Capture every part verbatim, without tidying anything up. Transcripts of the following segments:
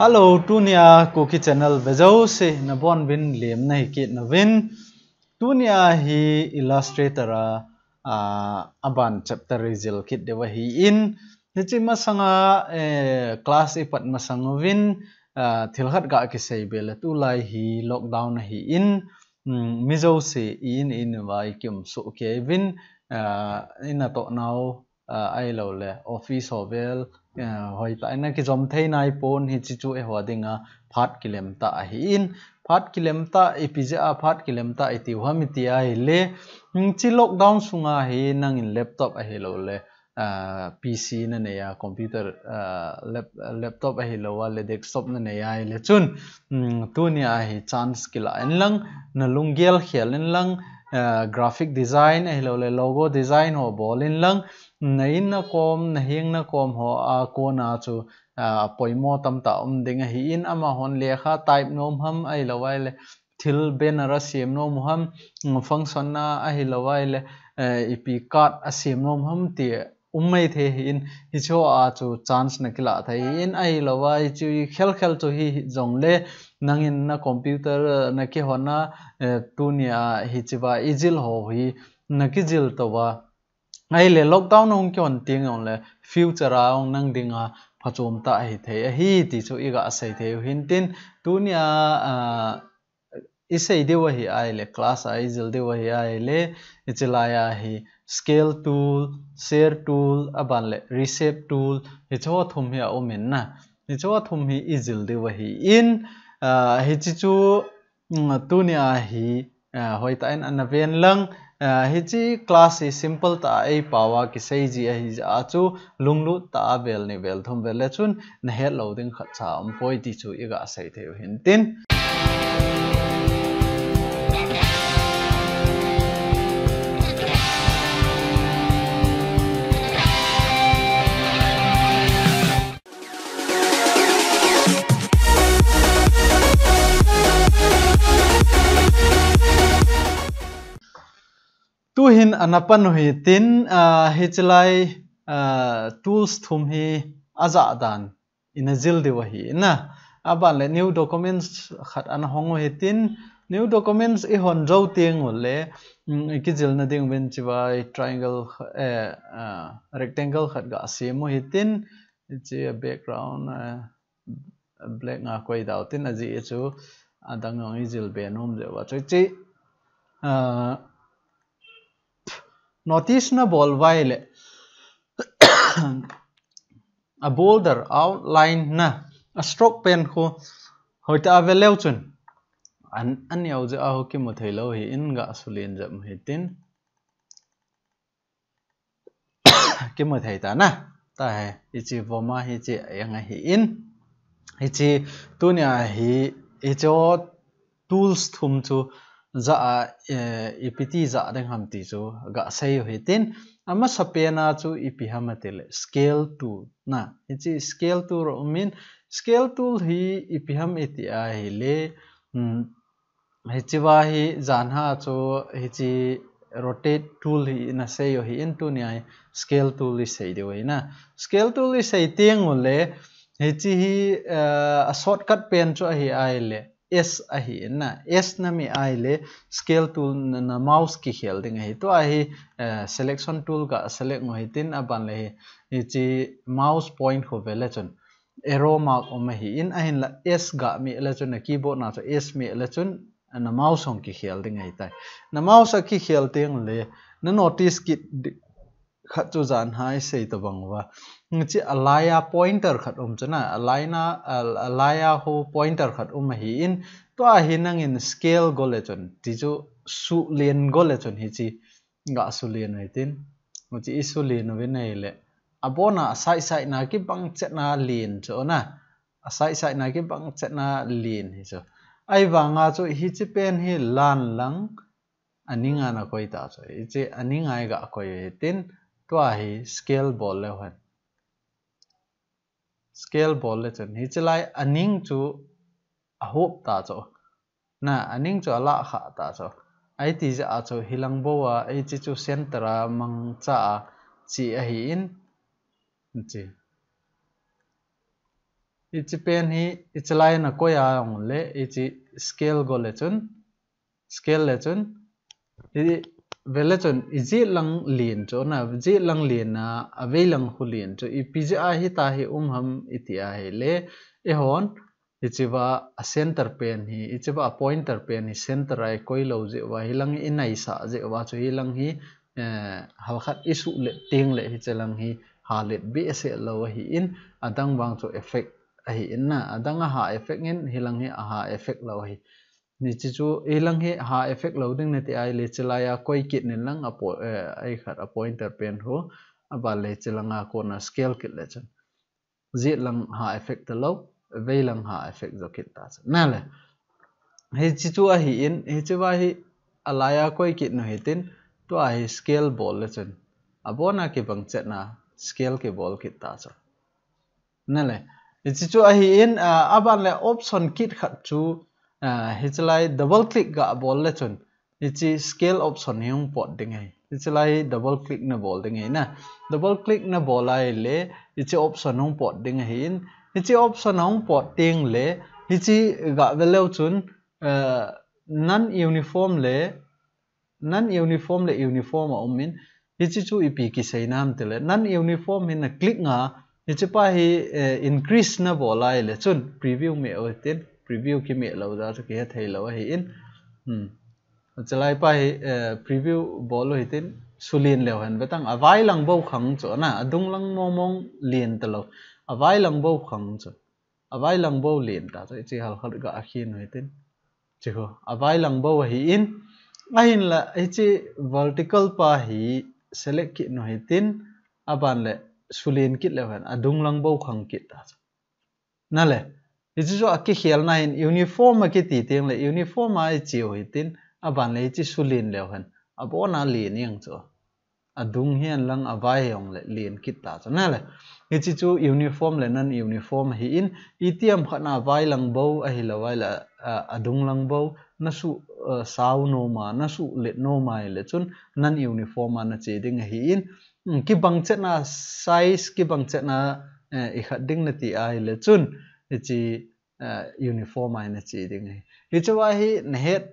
Hello, tunia Kuki Channel vejouse nabonuvin lemna hi kit nauvin. Tunia hi Illustrator a, a, aban chapter ijil kit diu ahin. Hiche masanga, eh, class ipat masang uvin, a, thil khat ga kisei be le tulai hi lockdown ahin, um, mi jouse i in in uva ikium soh kei uvin, a, inatoh nau, a, ahilou le office ho vel, a, hoitah in akijom thei naipon hiche chu eiho dinga phat kilemtah ahin. Phat kilemtah ipi jeh a phat kilemtah itiu ham iti ahile, um, hiche lockdown sunga hi nangin laptop ahilou le, a, P C nanei a, computer, a, lap-, laptop ahilou a le desktop nanei ahile chun, um, tunia hi chance kila inlang, nalunggel khel inlang, a, graphic design ahilou le logo design ho bol inlang, na in na kom, na heng na kom ho a kona chu, a, poimo tamtah um ding ahin, amahon lekha type nom ham ahilou ahile, thil banner asem nom u ham, mm, function na ahilou ahile, eh, ipi card asem nom u ham ti um maithei ahin, hiche ho a chu chance nakila thei ahin, ahilou a hiche khel khel chu hi, hijongle nangin na computer, eh, nakihon a, eh, tunia hichea ijil ho hi nakijil touva. Ahile lockdown ahung kihon teng jongle future a hung nang dinga phachom tah ahithei ahi ti chu iga sei thei u hintin, tunia, ah, isei diu ahi ahile, class a ijil diu ahi ahile, hiche laiya hi scale tool, share tool, aban le reshape tool, hiche ho thum hi aum in na. Hiche ho thum hi ijil diu ahin, ah, hiche chu, mm, tunia hi, ah, hoitah in ana ven lang, ah, hiche class hi simple tah a eipao a kisei ji ahi jeh a chu lunglut tah a vel ni vel thum vel le chun nahet lou ding khatcha aumpoi ti chu iga sei thei u hintin. Tuhin ana pan u hitin, ah, hiche lai, ah, tools thum hi ajah dan ina jil diu ahi na. Aban le new documents khat ana hong u hitin, new documents ihon jou teng ule, mm, ikijilna ding uvin hichea triangle, eh, ah, rectangle khat ga sem u hitin, hiche background, eh, black nga koi dau tin ajeh chu adang jong ijil be nom jeh uva chu hiche, ah, notice nabol uva ahile a bolder outline na, a stroke pen khu hoitah a ve leu chun an, aneo jeh a ho kimu thei lou ahin ga sulen jep u hitin. Kimu thei ta na. Tahe, hiche voma hiche a jang ahin. Hiche tunia hi, hiche tools thum chu jah a, eh, ipiti jah ding ham ti chu ga sei u hitin. Amasapen a chu ipi ham ati le scale tool na. Hiche scale tool aum in, scale tool hi ipi ham iti ahile, hmm, hichea hi jan a chu hiche rotate tool hi ina sei u ahin, tunia hi scale tool isei diu ahi na. Scale tool isei teng ule hiche hi, eh, a shortcut pen chu ahi ahile S ahi na. S nami ahile scale tool na, na mouse kikhel ding ahi. Tua hi, eh, selection tool ga select u hitin aban le hi, hiche mouse point khu ve le chun arrow mark um ahin, ahinla S ga meh le chun, na keyboard na chu S meh le chun, na mouse hung kikhel ding ahitai. Na mouse akikhel teng le, na notice kit di-, khat chu jan a isei tabang uva. Hiche a laiya pointer khat um chu na, a laiya, a, a laiya khu pointer khat um ahin, tua hi nangin scale go le chun, ti chu sulen go le chun hiche ga sulen u hitin. Hiche isulen uvin ahile, abona a side side na kibang chet na len chu na. A side side na kibang chet na len hi chu. Ahivanga chu hiche pen hi lan lang aning a na koi ta chu. Hiche aning a iga koi u hitin, tua hi scale bol leu hen. Scale bol le chun hiche lai aning chu ahop ta chu. Na, aning chu alah kha ta chu. Ahiti jeh a chu hilang bou a, hiche chu center a mangcha a che ahin, hiche. Hiche pen hi, hiche lai na koi a jong le, hiche scale go le chun, scale le chun, hi ve le chun, i jet lang lien chu, na, jet lang lien na, a vei lang khu lien chu, ipi jeh a hita hi um ham i ti a hile, eihon, hiche va a center pen hi, hiche va a pointer pen hi center a i koi lou jeh uva, hilang hi i naisah jeh uva chu hilang hi, eh, halkhat i suh let teng le hiche lang hi ha let behseh lou ahi in, adang vang chu effect ahi in na, adang a ha effect in, hilang hi a ha effect lou ahi. Hiche chu, hilang hi ha effect lou ding na ti a hile, hiche lai a koi kit nin lang a po-, eh, a i khat a pointer pen khu, a ban le hiche lang a kona scale kit le chun. Jet lang ha effect ta lou, vei lang ha effect jo kit ta chu. Na le. Hiche chu ahi in, hiche va hi a lai a koi kit nu hitin, tua hi scale bol le chun. A bon a kibang chet na scale kibol kit ta chu. Na le. Hiche chu ahi in, ah, a ban le option kit khat chu, ah, hiche lai double click ga bol le chun. Hiche scale option hi hung pot ding ahi. Hiche lai double click na bol ding ahi na. Double click na bol a hile, hiche option hung pot ding ahi in. Hiche option hung pot teng le, hiche ga ve leu chun, eh, non uniform le, non uniform le uniform a um in. Hiche chu ipi kisei nam ti le. Non uniform hi na click nga, hiche pa hi, eh, increase na bol a hile chun, preview me o tin, preview kime lou da chu kihe thei lou ahi in. Hmm. Hiche lai pa hi, eh, preview bol u hitin, sulien leu hen vetang, a vai lang bou khang chu, na, a dung lang mong mong lien ta lou, a vai lang bou khang chu, a vai lang bou lien ta chu, hiche halkhat ga a khin u hitin, hiche khu, a vai lang bou ahi in, ahin la, hiche vertical pa hi select kit nu hitin, a ban le sulien kit leu hen, a dung lang bou khang kit ta chu. Na le, hiche chu a kikhel na hin uniform a kiti teng le uniform a i che u hitin, a ban le hiche sulien leu hen, a bon a lien jeng chu. A dung hihen lang a vai jong le lien kit ta chu. Na le, hiche chu uniform le non uniform ahi in, itiham khat na vai lang bou ahi lou vai le, a, a dung lang bou, na suh, a, sao nom a, na suh let nom a hile chun non uniform a na che ding ahi in, Hmm, kibang chet na size, kibang chet na, eh, i khat ding na ti a hile chun, hiche, eh, uniform a na che ding ahi. Hiche va hi na het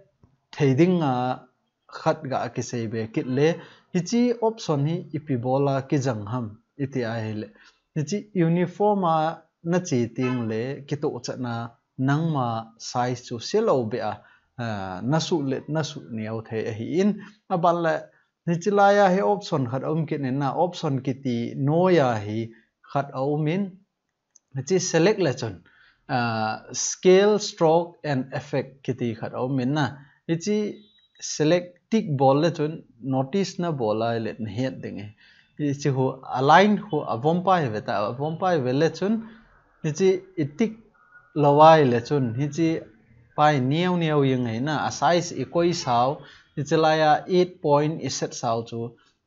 thei ding a khat ga kisei be kit le, hiche option hi ipi bol a kijang ham, i ti a hile. Hiche uniform a na che teng le, kitoh chet na nangma size chu se lou be a, eh, na suh let, na suh neo thei ahi in, a ban le, Hiche lai a hi option khat a um kit in na, option kiti noi a hi khat a um in, hiche select le chun, ah, scale, stroke and effect kiti khat a um in na, hiche select tick bol le chun notice na bol a hile na het ding ahi. Hiche khu align khu a vom pa hi ve ta, a vom pa hi ve le chun, hiche i tick lou a hile chun, hiche pa hi neo neo jeng ahi na, a size i koi sao, hiche lai a eight point i set sao chu,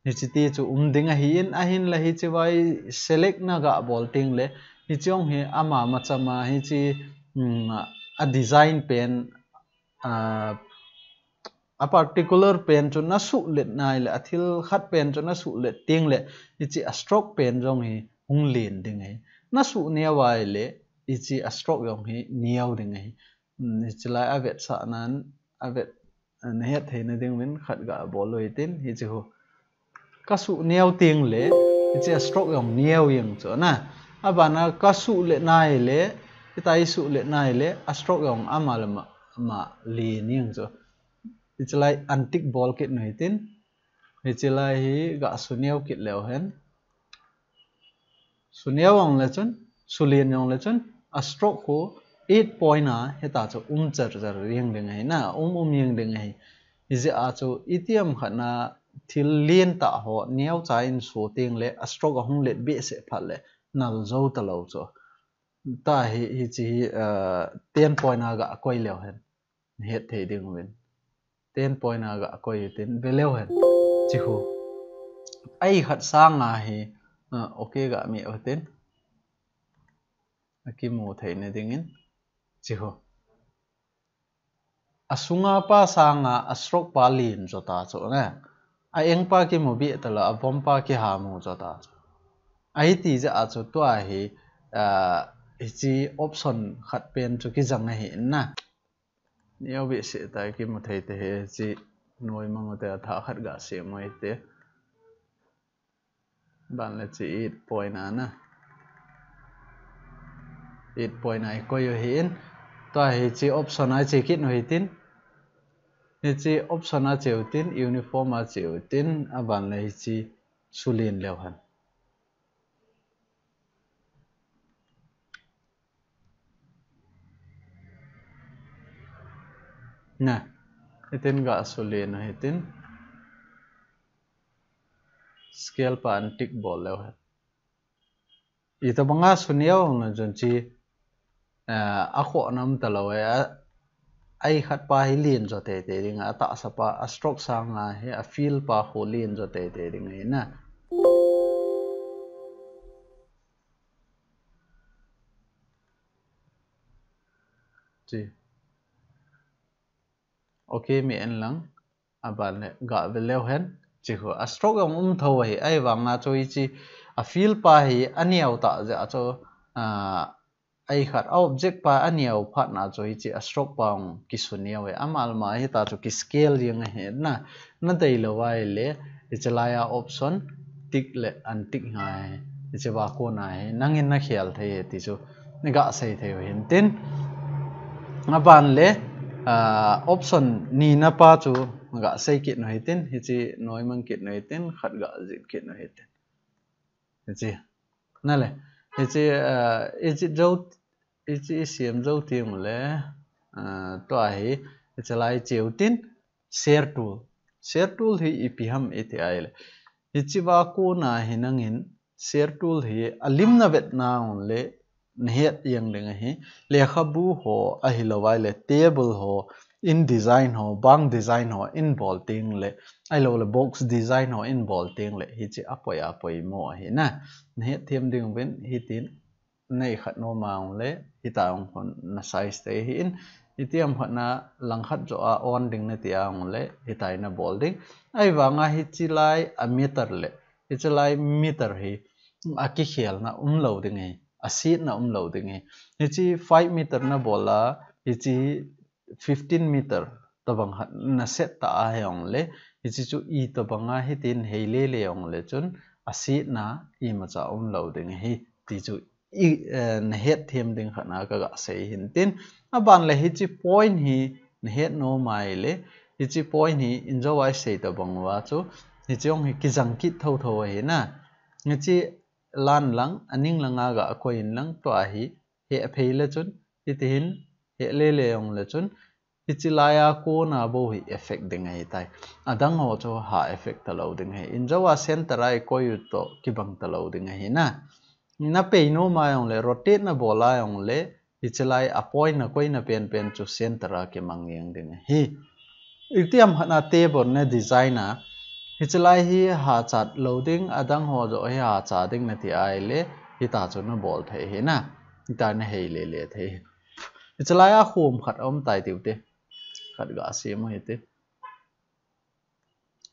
hiche ti chu um ding ahi in, ahin la hiche va i select na ga bol teng le, hiche jong hi ama macham a, hiche, um, a design pen, ah, a particular pen chu na suh let na hile, a thil khat pen chu na suh let teng le, hiche a stroke pen jong hi hung lien ding ahi. Na suh neo a hile, hiche a stroke jong hi neo ding ahi. Hmm, hiche lai a vetsah nan, a vet, na het thei na ding uvin khat ga bol u hitin, hiche khu. Ka suh neo teng le, hiche a stroke jong neo jeng chu na. A ban a ka suh let na hile, hitia i suh let na hile, a stroke jong ama le ama, ama lien jeng chu. Hiche lai untick bol kit nu hitin. Hiche lai hi ga su neo kit leu hen. Su neo jong le chun, su lien jong le chun, a stroke khu eight point a, hitia chu um char char jeng ding ahi na, um um jeng ding ahi. Hijeh a chu, itiham khat na thil lien tah ho, neo cha in su teng le, a stroke a hung let behseh phat le, nal jou ta lou chu. Ta hi, hiche hi, ah, ten point a ga koi leu hen. Na het thei ding uvin. Ten point a ga koi u hitin, ve leu hen. Hiche khu. A i khat sang a hi, ah, okay ga me u hitin. A kimu thei na ding in. Hiche khu. A sunga pa sang a, a stroke pa lien jo ta chu na. A eng pa kimu beh ta lou, a vom pa kiha mu jo ta chu. Ahi ti jeh a chu tua hi, ah, Hiche option khat pen chu kijang ahi in na. Neo beh seh tai kimu thei te hi, hiche noi mang u te a thah khat ga sem u hite. Ban le hiche eight point a na. Eight point a i koi u ahi in. Tua hiche option a i che kit u hitin. Hiche option a che u tin, uniform a che u tin, aban le hiche sulin leu hen. Na, hitin ga sulin u hitin. Scale pa an tick bol leu hen. Itobanga suneo na chun hiche, eh, akhoh na um talou e, a, a i khat pa hi len jo teitei ding, atahsa pa, a stroke sanga hi, a fill pa khu len jo teitei ding ahi na. Hiche. Okay, mi en lang. Aban le, ga ve leu hen. Hiche khu, a stroke jong um tho ahi, ahivanga chu hiche, a fill pa hi, aneo tah jeh a chu, a, a i khat, a object pa aneo phat na chu hiche, a stroke pa jong kisuneo e. Amalma hita chu ki scale jeng ahi na, na deilou ahile, hiche laiya option, tick le untick ngai. Hiche va kona hi, nangin na khel thei e ti chu. Ni ga sei thei u hintin. Aban le, ah, option ni na pa chu ga sei kit u hitin, hiche noi mang kit u hitin, khat ga jih kit u hitin. Hiche. Na le. Hiche, ah, hiche jo, hiche i sem jo ti u le, ah, tua hi, hiche lai che u tin, share tool. Share tool hi ipi ham iti ahile. Hiche va kona hi nangin, share tool hi a lim na vet na u le, na het jeng ding ahi. Lekhabu ho ahilou ahile, table ho, InDesign ho, bang design ho, in bol teng le, ahilou le, box design ho, in bol teng le, hiche apoi, apoi mo ahi na. Na het them ding uvin, hitin, na i khat nom a u le, hita jong khun na size thei ahi in, itiham khat na lang khat jo a on ding na ti a u le, hita hi na bol ding. Ahivanga hiche lai a meter le, hiche lai meter hi, a kikhel na um lou ding ahi, a set na um lou ding ahi. Hiche five meter na bol a, hiche fifteen meter tobang khat na set ta a hijong le, hiche chu itobanga hitin hei lele jong le chun, a set na imacha um lou ding ahi, ti chu i, eh, na het them ding khat na ka ga sei hintin. Aban le hiche point hi na het nom ahile, hiche point hi in jo a i sei tobang uva chu, hiche jong hi kijang kit tho tho ahi na. Hiche lan lang, aning langa ga koi in lang tua hi, heh phei le chun, hiti hin, heh lele jong le chun, hiche laiya kona bou hi effect ding ahi tai. Adang ho chu ha effect talou ding ahi. In jo a center a i koi u toh kibang talou ding ahi na. Na pei nom a jong le, rotate na bol a jong le, hiche lai a point na koi na pen pen chu center a kimang jeng ding ahi. Itiham khat na table na design a, hiche lai hi hachat lou ding, adang ho jo hi hacha ding na ti ahile, hita chu na bol thei ahi na. Hita na hei lele thei ahi. Hiche lai a khum khat um tai tiu te. Khat ga sem u hite.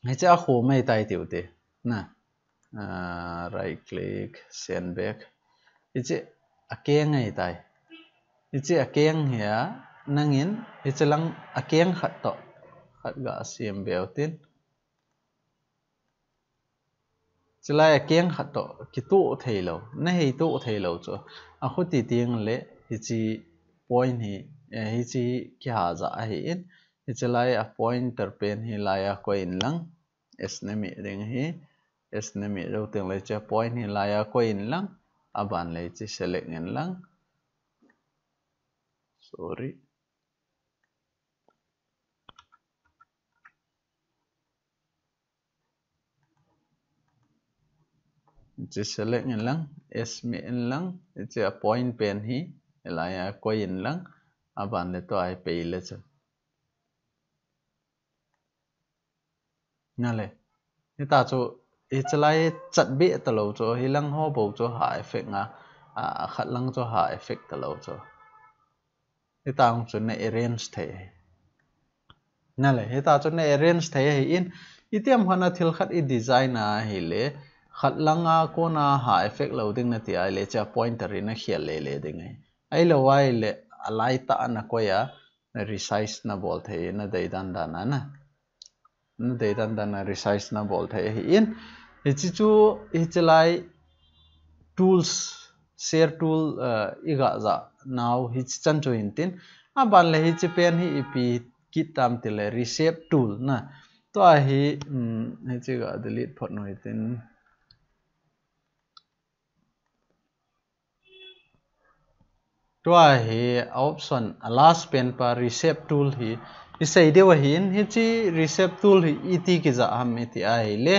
Hiche a khum mai tai tiu te. Na. Ah, right click, send back. Hiche a keng ahi tai. Hiche a keng hi a, nangin, hiche lang a keng khat toh. Khat ga sem be u tin. Hiche lai a keng khat toh, kitoh thei lou. Na hei toh thei lou chu. A khuti teng le, hiche point hi, eh, hiche kiha ja ahi in. Hiche lai a pointer pen hi laiya koi in lang. S na mi ding ahi. S na mi jou teng le hiche point hi laiya koi in lang. Aban le hiche select in lang. Sorry. Hiche select in lang, S mi in lang, hiche a point pen hi, hilaiya koi in lang, aban le tua hi pei le chu. Na le. Hita chu, hiche lai chat be talou chu, hilang ho bou chu ha effect nga, a, khat lang chu ha effect talou chu. Hita hung chu na arrange thei. Na le, hita chu na arrange thei ahi in, itiham khat na thil khat i design a ahile, Khat langa kona ha effect lo ding nati ahile, hiche a pointer hi na khel lele ding ahi. Ahilou ahile, alai tah a na koi a, na resize na bol thei, na dei dan dan a na. Na dei dan dan a resize na bol thei ahin. Hiche chu, hiche lai tools, share tool, eh, i ga ja nau hiche chan chu hin tin. Aban le hiche pen hi ipi kit tam tile reshape tool na. Tua hi, um, hiche ga delete phot nu hitin. Tua hi a option a last pen pa reshape tool hi i sei diu ahin, hiche reshape tool hi iti kija ham iti ahile,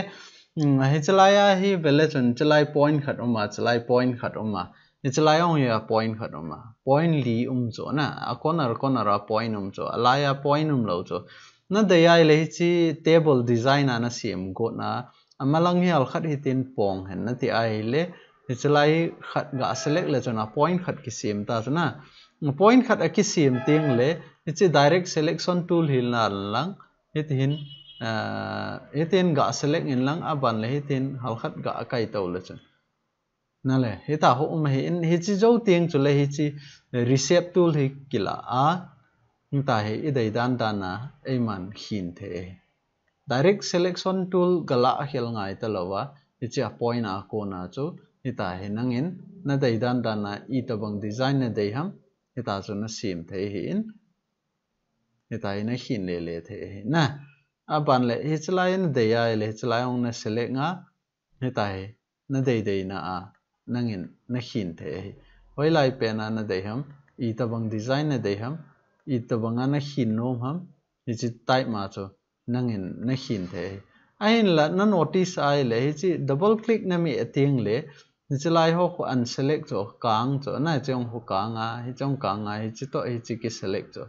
um, hiche lai a hi vele chun hiche lai point khat um a, hiche lai point khat um a, hiche lai ong hi a point khat um a, point li um chu na, a corner corner a point um chu, alai a point um lou chu. Na dei ahile hiche table design a na sem got na, amalang hi halkhat hitin pong hen nati ahile, hiche lai khat ga select le chun a point khat kisem ta chu na. Point khat a kisem teng le, hiche direct selection tool hi na lang, hitin, ah, hitin ga select in lang, aban le hitin halkhat ga kai to le chun. Na le, hita ho um ahin, hiche jou teng chu le hiche reshape tool hi kila a, hita hi i dei dan dan a, eiman khin thei. Direct selection tool ga la a khel ngai ta lou a, hiche a point a kona chu, hita hi nangin, na dei dan dan a, itobang design na dei ham, hita chu na sem thei ahin, hita hi na khin lele thei ahi. Na, aban le, hiche lai na dei ahile, hiche lai ong na select nga, hita hi, na dei dei na a, nangin, na khin thei ahi. Hoilai pen a na dei ham, itobang design na dei ham, itobang a na khin nom ham, hiche type ma chu, nangin na khin thei ahi. Ahinla na notice ahile, hiche double click na mi a teng le, hiche lai ho khu unselect chu, kang chu, na hiche ong khu kang a, hiche ong kang a, hiche to, hiche kiselect chu.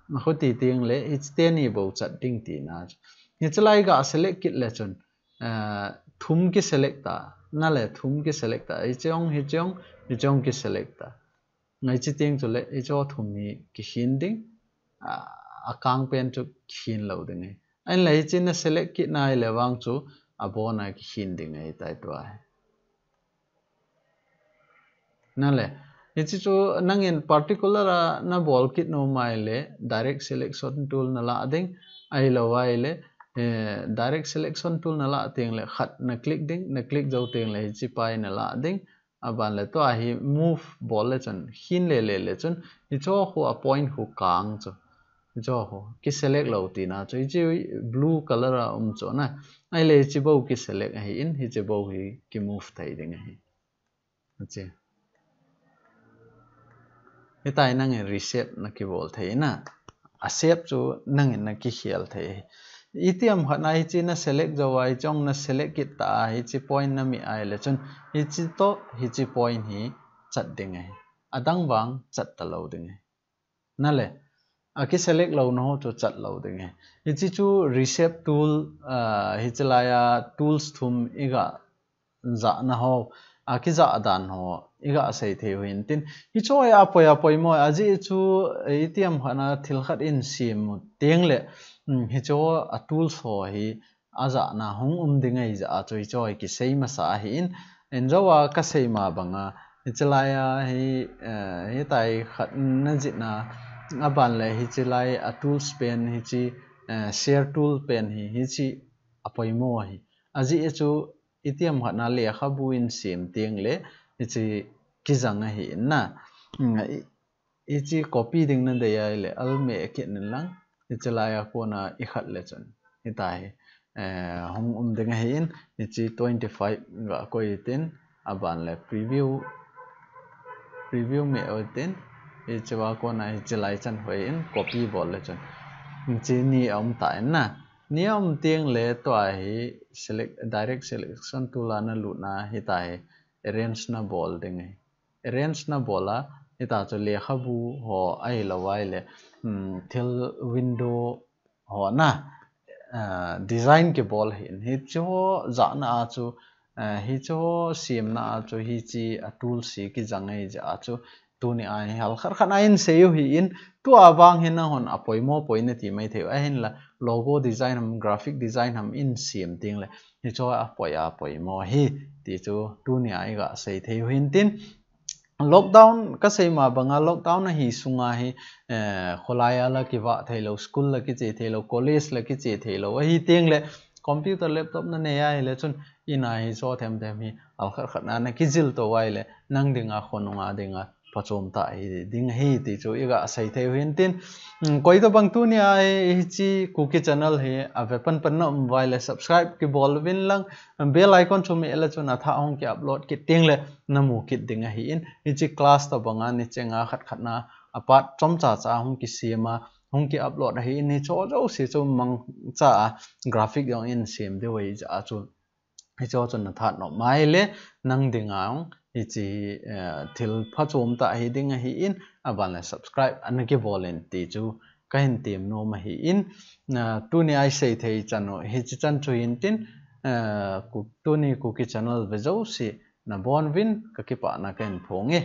Na khu ti teng le, hiche teni bou chat ding tina chu. Hiche lai ga select kit le chun, ah, thum kiselect ta, na le thum kiselect ta, hiche ong, hiche ong, hiche ong kiselect ta. Ngai chi teng chu le, hiche thum hi kikhin ding, ah, a kang pen chu khin lou ding ahi. Ahinla hiche na select kit na ahile vang chu, abon a kikhin ding ahi tai tua hi. Na le, hiche chu nangin particular a na bol kit nom ahile, direct selection tool na la ding, ahilou ahile, eh, direct selection tool na la teng le khat na click ding, na click jou teng le hiche pa hi na la ding, aban le tua hi move bol le chun, khin lele le chun, hiche khu a point khu kang chu. Hiche khu, kiselect lou tina chu, hiche blue color a um chu na. Ahile hiche bou kiselect ahin, hiche bou hi kimove thei ding ahi. Hiche. Hita hi nangin reshape na kibol thei na. A shape chu nangin na kikhel thei. Itiham khat na hiche na select jou a, hiche ong na select kit ta a, hiche point na mi ahile chun, hiche to, hiche point hi chat ding ahi. Adang vang chat ta lou ding ahi. Na le, a kiselect lou na ho chu chat lou ding ahi. Hiche chu reshape tool, ah, hiche lai a tools thum i ga ja na ho, a kija dan ho, i ga sei thei u hin tin. Hiche hi apoi, apoi mo, ajeh chu, eh, itiham khat na thil khat in sem u teng le, um, hiche a tools ho hi, a ja na hung um ding ahi jeh a chu hiche hi kisei masa ahin, in jou a ka sei ma bang a, hiche lai a hi, eh, hitia hi khat na jih na, aban le hiche lai a tools pen hiche, eh, share tool pen hi, hiche apoi mo ahi. Ajeh chu itiham khat na lekhabu in sem teng le, hiche kijang ahi in na. Hmm, i, hiche copy ding na dei ahile, Alt me a kit in lang, hiche lai a kona i khat le chun. Hita hi, eh, hung um ding ahin, hiche twenty-five ga koi tin, aban le preview, preview me o tin, hiche a kona hiche lai chan hoi in, copy bol le chun. Hiche ni a um ta in na. Ni a um teng le tua hi select, direct selection tool a na lut na hita hi arrange na bol ding ahi. Arrange na bol a, hita chu lekhabu ho ahilou ahile, um, thil window ho na, ah, design kibol ahin. Hiche ho ja na a chu, ah, hiche ho sem na a chu hiche a tools hi kijang ahi jeh a chu tuni a hi halkhat khat na in sei u hin tua vang hin na hon apoi mo poi na ti mai thei u ahinla logo design ham, graphic design ham in sem tengle, hichu apoi apoi mo ahi, ti chu tunia iga sei thei u hintin. Lockdown kasei ma banga lockdown ahi sunga hi, eh, kholai a la kivah theilou, school la kiche theilou, college la kiche theilou ahi tengle, computer laptop nanei ahile chun ina hichu themthem hi alkhat khat na nakijil to ahile nang dinga khonunga dinga phachom tah hiding ahi ti chu iga sei thei u hintin. Hmm, koitabang tunia hi, hiche Kuki channel hi ave panpan na um uva ahile subscribe kibol uvin lang, bell icon chu meh le chun athah hung ki upload kit tengle namu kit ding ahin, hiche class tabanga nichenga khat khat na apart chomcha cha hung kisem a, hung ki upload ahin, hichu jouse chu mangcha a graphic jong in sem diu ahi jeh a chu hichu chu nathat nom ahile nang dinga hiche, eh, thil phachom tah hiding ahin, aban le subscribe ana kibol in ti chu kahin tem nom ahin, tunia isei thei chan u hiche chan chu hintin, eh, Ku-, tuni Kuki channel ve jouse nabonuvin kakipana kahin phonge.